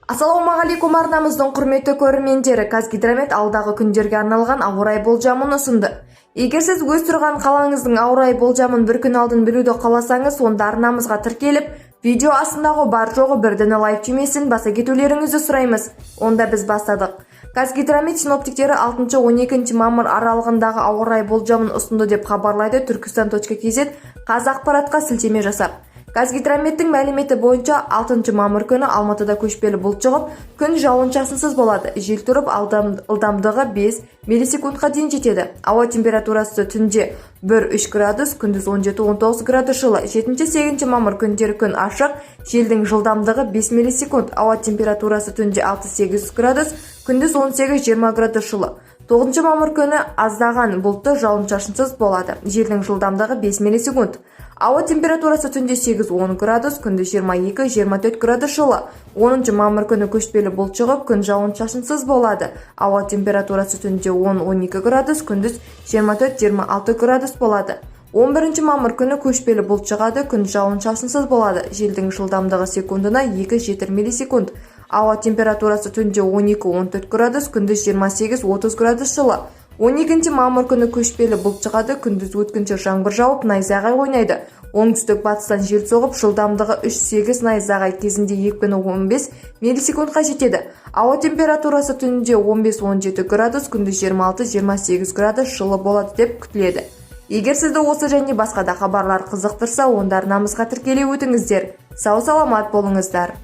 Ассалаумағалейкум, арнамыздың құрметті көрермендері! Қазгидромет алдағы күндерге арналған ауа райы болжамын ұсынды. Егер сіз өз тұрған қалаңыздың ауа райы болжамын бір күн алдын білуді қаласаңыз, онда арнамызға тіркеліп, видео астындағы бар жоғы бір дана лайк түймесін баса кетулеріңізді сұраймыз. Онда біз бастадық. Қазгидромет синоптиктері 6-12 мамыр аралығындағы ауа райы болжамын ұсынды деп хабарлайды түркістан.kz Қазақпаратқа сілтеме жасап. Қазгидрометтің мәліметі бойынша, 6 мамыр күні Алматыда көшпелі бұлт шығып, күн жауын-шашынсыз болады. Жел тұрып, ылдамдығы 5 миллисекундқа дейін жетеді. Ауа температурасы түнде 1-3 градус, күндіз 17-19 градус жылы. 7-8 мамыр күндері күн ашық, желдің жылдамдығы 5 миллисекунд. Ауа температурасы түнде 6-8 градус, күндіз 18-20 градус жылы. 9 мамыр күні аздаған бұлтты, жауын-шашынсыз болады. Желдің жылдамдығы 5 миллисекунд. Ауа температурасы түнде 8-10 градус, күндіз 22-24 градус жылы. 10 мамыр күні көшпелі бұлт шығып, күн жауын-шашынсыз болады. Ауа температурасы түнде 10-12 градус, күндіз 24-26 градус болады. 11 мамыр күні көшпелі бұлт шығады, күн жауын-шашынсыз болады. Желдің жылдамдығы секундына 2-7 миллисекунд. Ауа температурасы түнде 12-14 градус, күндіз 28-30 градус жылы. 12 мамыр күні көшпелі бұлт шығады, күндіз өткінші жаңбыр жауып, найзағай ойнайды. Оңтүстік батыстан жел соғып, жылдамдығы 3-8, найзағай кезінде екпіні 15 миллисекундқа жетеді. Ауа температурасы түнде 15-17 градус, күндіз 26-28 градус жылы болады деп күтіледі. Егер сізді осы және басқа да хабарлар қызықтырса, онда арнамызға тіркеле өтіңіздер. Сау саламат болыңыздар.